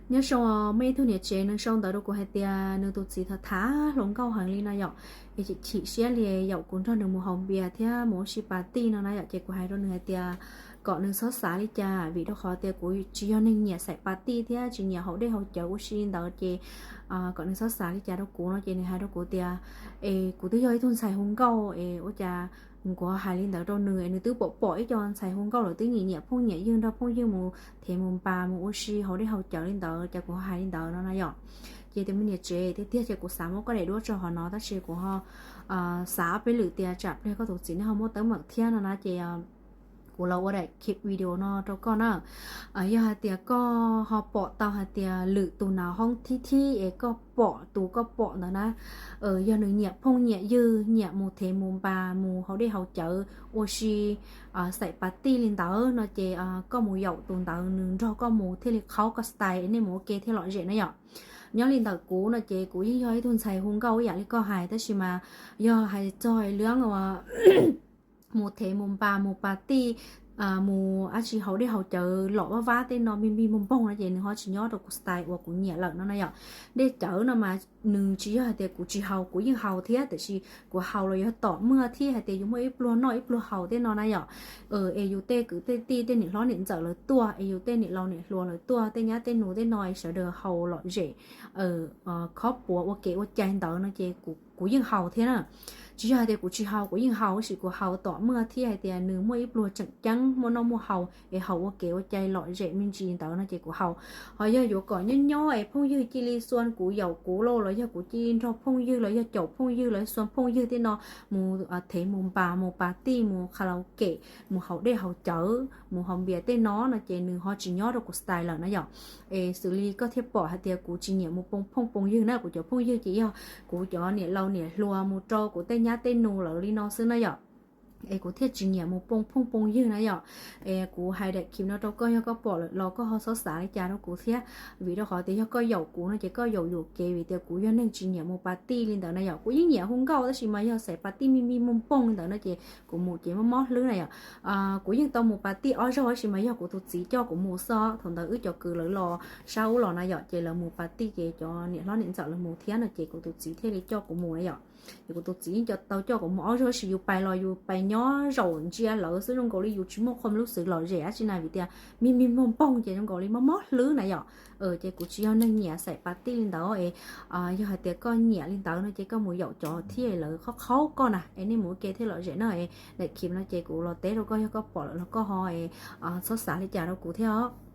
Nyob zoo, muaj ib tug niam tsev nws sau ntawv rau kuv hais tias nws tus txiv tham tham hluas nkauj heev li no yom, es chim chim siab li yaum kuv nrog nws mus haus npias thiab mus ua si pas tij no na yom. Ces kuv hais rau nws hais tias kom nws txhob xav li cas, vim rau qhov tias kuv tsis yog neeg nyiam xaim pas tij thiab tsis nyiam haus dej haus cawv ua si li ntawd. Ces kom nws txhob xav li cas rau kuv no ces nws hais rau kuv tias, es kuv twb yog ib tug ntxhais hu nkauj es ua cas kuv ho hais li ntawd rau nws es nws twb pom pom ib co ntxhais hu nkauj lawv twb nyiam nyiam phooj nyiam ywg, nrog phooj ywg mus thev mus npas mus ua si haus dej haus cawv li ntawd, cas kuv ho hais li ntawd no na yom. Ces tus me niam tsev, tiag tiag ces kuv xav muab koj daim duab tso hauv no tab sis kuv ho xav ob peb lwm tias tsam pliag koj tus txiv nej ho muaj teeb meem thiab no na ces kuv los ua daim clip video no rau koj na. Yog hais tias koj ho pom tau hais tias lwm tus nav hoob thib thib es koj pom tus koj pom ntawd na, yog nws nyiam phooj nyiam ywg, nyiam mus thev mus npas mus haus dej haus cawv ua si xaim pas tij li ntawd no ces koj mus yaum tus ntawd nws nrog koj mus thiaj li qhaub koj style es nej mus ua ke thiaj lom zem na yom. Nyob li ntawm kuv no ces kuv yeej yog ib tug ntxhais hu nkauj ib yam li koj hais tab sis mas yog hais txog lub uas mus thev mus npas mus pas tij, mus dab tsi haus dej haus cawv lom vab vab tej no mij mij npoog npoog no ces nws ho tsis nyob rau kuv style uas kuv nyiam lawm no na yom. Dej cawv no mas nws tsis yog hais tias kuv tsis haus, kuv yeej haus thiab tiam sis kuv haus los yog tom muaj thib hais tias yus muaj ib pluag noj ib pluag haus tej no na yom. Es yus tej kwv tej tij tej niam hlob niam ntxawm lawv tuaj es yus tej niam laus niam hluas lawv tuaj, tej nyab tej nus tej no es sawv daws haus lom zem, khob puav ua kev ua cai ntawd no ces kuv yeej haus thiab na. Tsis yog hais tias kuv tsis haus, kuv yeej haus tab sis kuv haus tom muaj thib hais tias nws muaj ib pluag tseem ceeb muaj noj muaj haus es haus ua kev ua cai lom zem me ntsis ntawd no ces kuv haus. Ho yog yuav kom nyob nyob es phooj ywg cia li xuas kuv yaum kuv lauj los yog kuv cia li nrog phooj ywg los yog caum phooj ywg los xuas phooj ywg tej no mus thev mus npas mus pas tij mus karaoke mus haus dej haus cawv mus haus npias tej no no ces nws ho tsis nyob rau kuv style lawm na yom. Es xws li koj thiaj pom hais tias kuv tsis nyiam mus poo phooj poo ywg na, kuv cov phooj ywg ces yog kuv cov niam laus niam hluas mus rau kuv tej nyab tej nus lawv li no xwb na yom. Es kuv thiaj tsis nyiam mus poo phooj poo ywg na yom. Es kuv hais daim clip no rau koj, yog koj pom lawm los koj ho txhob xav li cas rau kuv thiab, vim rau qhov tias yog koj yaum kuv no ces koj yaum yuam kev vim tias kuv yog neeg tsis nyiam mus pas tij li ntawd na yom. Kuv yeej nyiam hu nkauj tab sis mas yog xaim pas tij mij mij npoog npoog li ntawd no ces kuv mus ces mob mob hlwb na yom. Kuv yeej tau mus pas tij ob zaug tab sis mas yog kuv tus txiv coj kuv mus xwb, thaum ntawd wb cov kwv lawv los sab ub los na yom, ces lawv mus pas tij ces cov niam hlob niam ntxawm lawv mus thiab no ces kuv tus txiv thiaj li coj kuv mus na yom. Ces kuv tus txiv yeej tau coj kuv mus ob zaug tab sis yus pais los yus pais nyob zaum ntsia lawv xwb zoo nkaus li yus tsis muaj qhov lub xwm lom zem dab tsi na vim tias mij mij npoog npoog ces zoo nkaus li mob mob hlwb na yom. Ces kuv tsis yog neeg nyiam xaim pas tij li ntawd es yog hais tias koj nyiam li ntawd no ces koj mus yaum cov thiaj lawv qhaub qhaub koj na es nej mus ua ke thiaj lom zem na. Daim clip no ces kuv los teb rau koj, yog koj pom lawm los koj ho txhob xav li cas rau kuv thiab os.